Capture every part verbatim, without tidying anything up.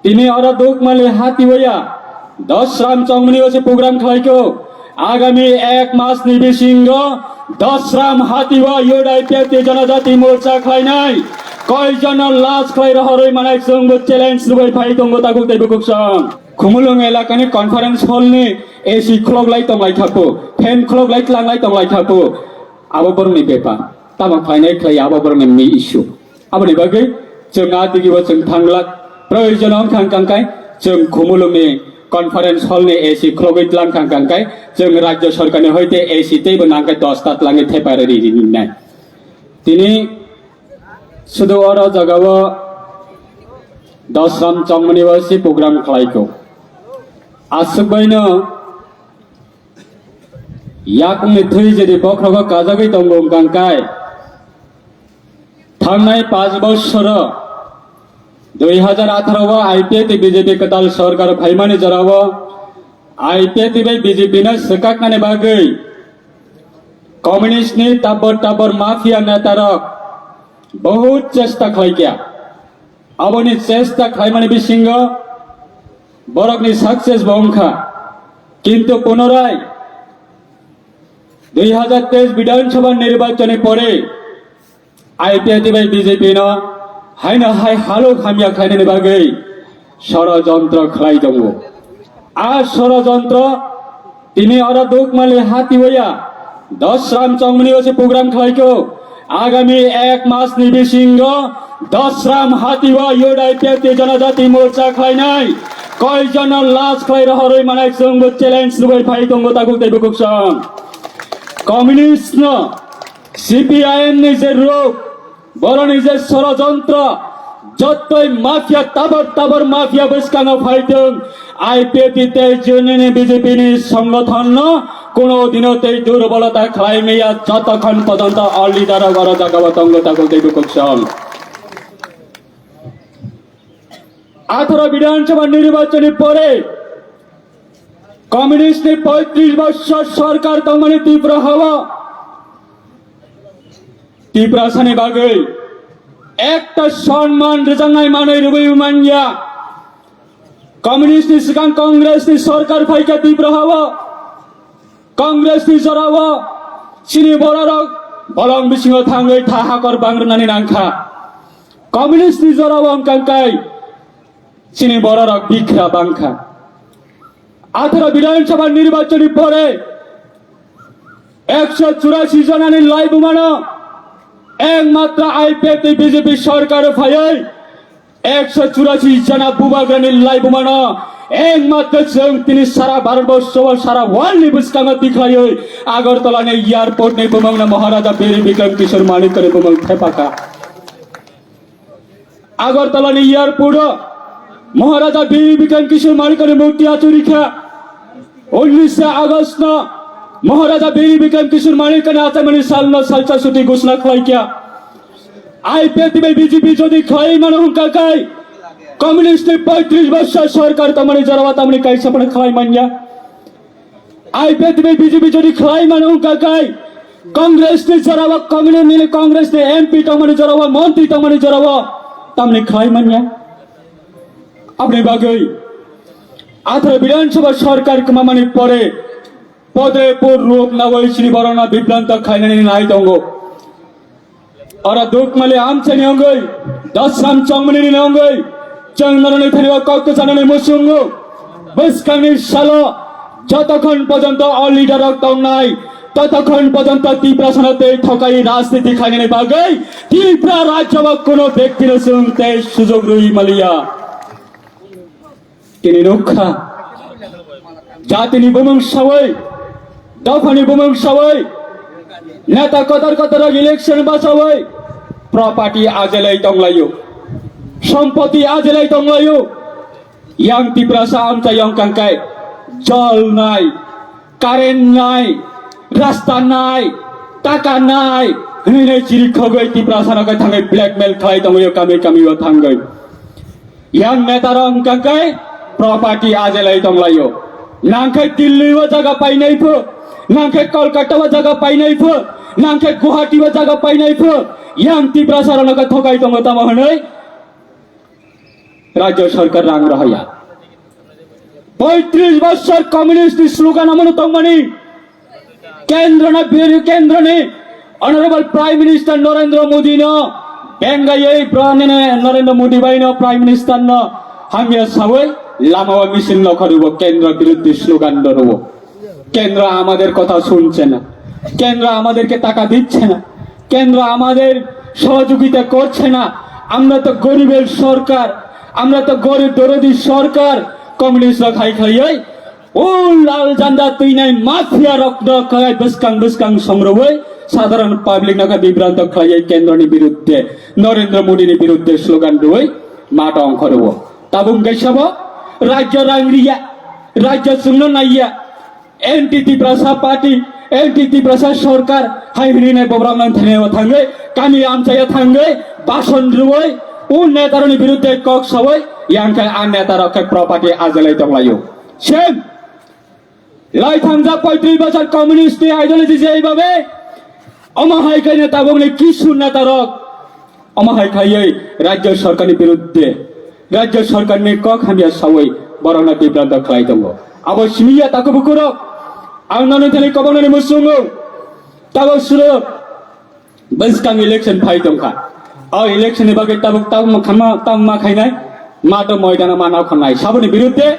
Tini oro Dukmali hati waya dos ram chongmani wasi program khlaiko. Agami ek mas ni bisingo dos ram hati wa yodai peti janajati morcha khlainai. Koi jono last khlai rohoroi manai chwngbo challenge rwbai phai tongo takhuk tei bukhuk song. Khumulwng elakani conference hall ni A C khulok lai tong lai khapo, fan khulok lai tlang lai tong lai khapo. Abo borokni bepar. Tamo khlainai khlai abo borokni mi issue. Aboni bagwi chwng a digibo chwng thanglak. Proyojon wngkha hwnkha khe chwng Khumulwngni conference hall ni A C khulogwi tlang kha hwnkha khe chwng rajya sorkarni hoite A C teibo nangkhe dos ta tlangwi thepai rwi rinai. Tini sudu oro jagao dos ram chongmani wasi program khlaiko. Aswkbaino yakungni thwi jodi bokhrogo kajagwi tongo hwnkha khe thangnai panch bosoro dui hajar atharo o I P F T B J P kwtal sorkar phaimani jorao I P F T bai B J P no swkaknani bagwi communist ni tabor tabor mafia netarok bahut chesta khlaikha. Aboni chesta khlaimani bisingo borokni success bo wngkha. Kintu punorai dui hajar teis Bidhan Sabha nirbachoni pore I P F T bai B J P no haino hai halok hamya khlainani bagwi sorojontro khlai tongo. A sorojontro tini oro Dukmali hati waya dos ram chongmani wasi program khlaiko. Agami ek mas ni bisingo dos ram hati wa yodai peti janajati morcha khlainai. Koi jono last khlai rohoroi manai chwngbo challenge rwbai phai tongo takhuk tei bukhuk song. Communist no C P I M ni je ruk, boroni je sorojontro, jottoi mafia, tabor tabor mafia bwskango phaitwng, I P F T tei Union B J P ni songothon no kuno dino tei durbolota khlai maya, jotokhon pojonto o leader rok oro jagao tongo takhuk tei bukhuk song. Atharo Bidhan Sabha nirbachoni pore communist ni poitris bosor sorkar tongmani Tripura hao Tiprasani bagwi ekta sonman rwjaknai manwi rwui manya. Communist ni swkang Congress ni sorkar phaikha Tripura hao. Congress ni jorao chini bororok bolong bisingo thangwi tha hakor bangrwnani nangkha. Communist ni jorao wngkha khe chini bororok bikra bangkha. Atharo Bidhan Sabha nirbachoni pore ekso churasi jonani laibumano ekmatra I P F T B J P sorkar phaiwi ekso churasi jona bubagrani laibumano ekmatra chwng tini sara Bharat borso, sara world ni bwskango tikhlaiwi Agartala ni airport ni bumung no Maharaja Bir Bikram Kishore Manikya ni bumung thepakha. Agartala ni airport o Maharaja Bir Bikram Kishore Manikya ni murti achurikha. Unnish August no Maharaja Bir Bikram Kishore Manikya ni achaimani sal no salsa chuti ghosna khlaikha. I P F T bai B J P jodi khlai mano hwnkha khe communist ni poitris bosor sorkar tongmani jorao tamni kaisa phano khlai manya. I P F T bai B J P jodi khlai mano hwnkha khe Congress ni jorao communist ni Congress ni M P tongmani jorao montri tongmani jorao tamni khlai manya. Aboni bagwi atharo Bidhan Sabha sorkar kwmamani pore podre pod ruk nawi chini borokno bibranto khainani nai tongo. Oro Dukmali amchaini wngwi, dosram chongmani ni wngwi, chwng norokni thani o kok kwchanani muchungo. Bwskangni salo jotokhon pojonto o leader rok tongnai, totokhon pojonto Tiprasano tei thokai rajniti khainani bagwi Tripura rajyo o kuno bektino chwng tei sujog rwi maliya. Tini nukha, jatini bumung sawi, dophani bumung sawi, neta kotor kotor election basawi, property ajelai tonglaio, sompoti ajelai tonglaio. Yang Tiprasa amchai yong kangkai, jol nai, current nai, rasta nai, taka nai, hwnwi nai chiri khogwi Tiprasano kai thangwi blackmail khlai tongwi kami kami o thangwi. Yang neta rok hwnkha khe property ajelai tonglaio. Nangkhe Delhi o jaga painai pho, nangkhe Kolkata o jaga painai pho, nangkhe Guwahati o jaga painai pho, yang Tiprasa rok nangkhe thokai tongo tamo hwnwi. Rajya sarkar rang rohaya. Poitris bosor communist ni slogan amano tongmani. Kendro na biri kendro ni Honorable Prime Minister Narendra Modi no bengayoi brane Narendra Modi bai no Prime Minister no hamya sawi lama o misil no kharibo kendro biruddhi slogan dorobo. কেন্দ্র আমাদের কথা শুনছে না, কেন্দ্র আমাদেরকে টাকা দিচ্ছে না, কেন্দ্র আমাদের সহযোগিতা করছে না। আমরা তো গরিবের সরকার, আমরা তো গরিব দরদি সরকার। কমিউনিস্ট খাই খাইয়াই ও লাল জান্দা তুইনাই মাফিয়া রক্ত খাই বসকাং বসকাং সংগ্রহ সাধারণ পাবলিক নাকা বিভ্রান্ত খাইয়াই কেন্দ্রনি বিরুদ্ধে, নরেন্দ্র মোদীনি বিরুদ্ধে স্লোগান রুই মাটা অঙ্করব। Tabung gaisabo, Rajya rangriya, Rajya sungno naiya, Anti Tiprasa party, Anti Tiprasa sorkar hai hwnwi nai bobrok nang thani o thangwi, kami amchaya thangwi, bason rwwi, o netarokni biruddhe kok sawi, yang khe a netarok khe property ajalai tonglaio. Sem, lai thangjak poitris bosor communist ni ideology je eibabe, omo hai khe netabokni kisu netarok, Omo hai khaiwi Rajya Sarkarni biruddhe, Rajya Sarkarni kok hamya sawi borokno bibranta khlai tongo. Abo simiya takhuk bukhurok, ang nono thani kobonani musungo, tabok suro bwskang election phai tongkha. O election ni bagwi tabok tabok ma khama, tabok ma khainai, ma to moidano ma nao khonai. Saboni biruddhe,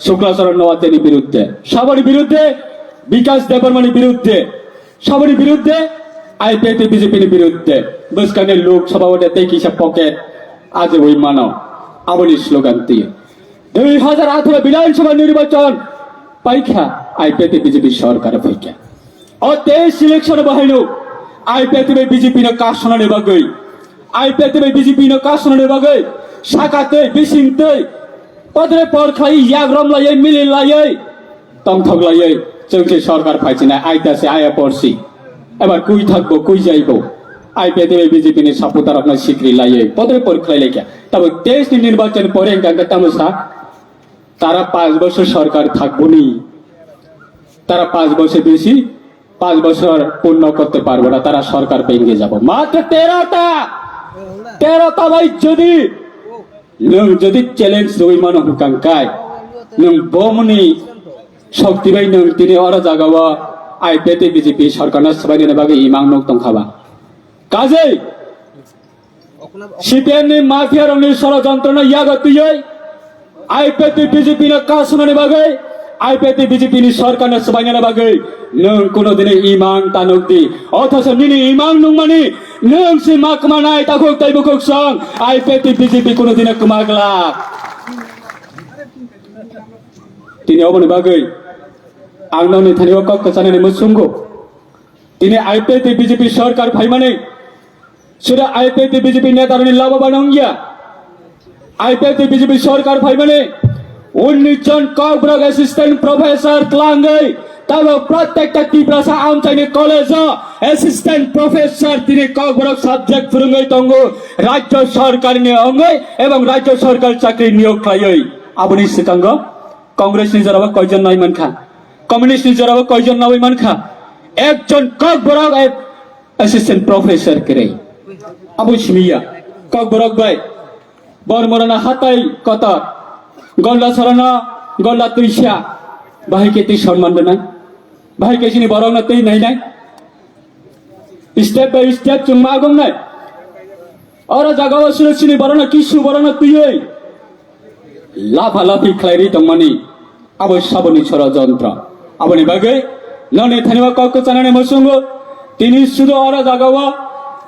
Shukla Charan Noatia ni biruddhe. Saboni biruddhe, Bikas Debbarma ni biruddhe. Saboni biruddhe, I P F T B J P ni biruddhe. Bwskangni Lok Sabha o de tei kisa pocket ajewi mano. Aboni slogan twi. Dui hajar atharo Bidhan Sabha nirbachon paikha, I P F T B J P sorkar phaikha. O tei selection bahaino I P F T B J P no kasonani bagwi. I P F T B J P no kasonani bagwi. Saka tei bising tei. Podre por khlai yagrom laiwi mili laiwi. Tongthok laiwi chwng se sorkar phaichinai aita se aya porsi. Eba kui thakbo kui jaibo. I P F T B J P ni supporter rokno sikri laiwi podre por khlai laikha. Tabo teis ni nirbachon pore hingka hingka tamo sa tara panch bosor sorkar thakboni. Tara panch bosor besi, panch bosor purno korte parbo na, tara sorkar benge jabo. Matro tero ta, tero ta bai jodi Nwng jodi challenge rwui mano hwnkha hwnkhe, nwng bomni shokti bai nwng tini oro jagao I P F T B J P sorkarno swbainani bagwi imang nuk tongkha ba? Kajei C P M ni mafia rokni sorojontrono yago twiwi I P F T B J P no kasunani bagwi I P F T B J P ni sorkarno swbainani bagwi nwng kuno dini imang ta nuk di. Othocho nini imang nungmani nwng si ma kwmanai takhuk tei bukhuk song I P F T B J P kuno dini kwma glak. Tini oboni bagwi ang nokni thani o kok kwchanani muchungo. Tini I P F T B J P sorkar phaimani Sira I P F T B J P netarokni laba bano wngya. I P F T B J P sorkar phaimani unnish jon kokborok assistant professor tlangwi tabo protekta Tiprasa amchaini college o assistant professor tini kokborok subject phwrwngwi tongo rajya sorkarni wngwi ebong rajya sorkar chakri niyok khlaiwi. Aboni swkango Congress ni jorao koijon nai mankha, Communist ni jorao koijon nai mankha, ekjon kokborok assistant professor kwrwi. Abo simiya. Kokborok bai. Bormorana hatai kotor. Golda sorana, golda tuisa. Bahai khe twi sonman rwnai. Bahai khe chini borokno twi nainai. Step by step chwng ma agongnai. Oro jagao sino chini borokno kisu borokno twiwi. Lapha laphi khlairwi tongmani abo saboni sorojontro. Aboni bagwi noni thaniba kok kwchanani muchungo tini sudo oro jagao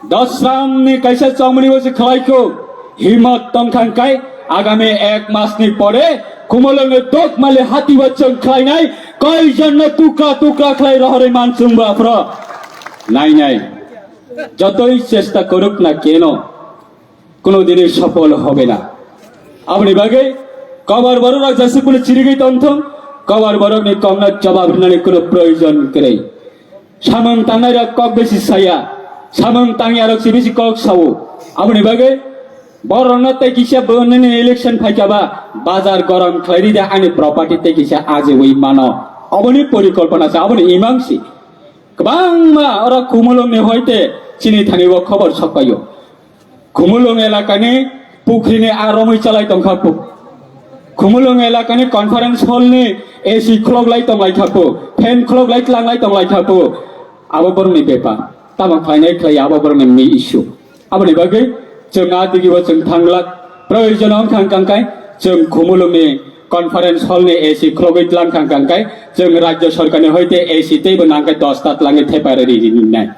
dosramni kaisa chongmani bo se khlaikho. Himot tongkha hwnkhe agami ek masni pore Khumulwngni dokmali hati bo chwng khlainai. Koijonno tukra tukra khlai rohorwi mansung bo aphro nainai. Jotoi chesta koruk na keno, কোনো দিনই সফল হবে না. Aboni bagwi kobar borok rok jasi kunu chirigwi tongthong, kobar borokni kokno jobab rinani kunu proyojon kwrwi. Samung tangnai rok kok besi saya, samung tangya rok si besi kok sao. Aboni bagwi borokno tei kisa bo nini election phaikha ba bazar gorom khlai rida ani property tei kisa ajiwi mano. Aboni porikolpona sa, aboni imang si. Kwbangma oro Khumulwngni hoite chini thani o khobor sokpaio. Khumulwng elakani Pukhrini a romwi chalai tongkha po. Khumulwng elakani conference hall ni A C khulok lai tonglai kha po, fan khulok lai tlang lai tonglai kha po. Abo borokni bepar. Tamo khlainai khlai abo borokni mi issue. Aboni bagwi chwng a digibo chwng thanglak. Proyojon wngkha hwnkha khe chwng Khumulwngni conference hall ni A C khulogwi tlang kha hwnkha khe chwng rajya sorkarni hoite A C teibo nangkhe dos ta tlangwi thepai rwi rinai.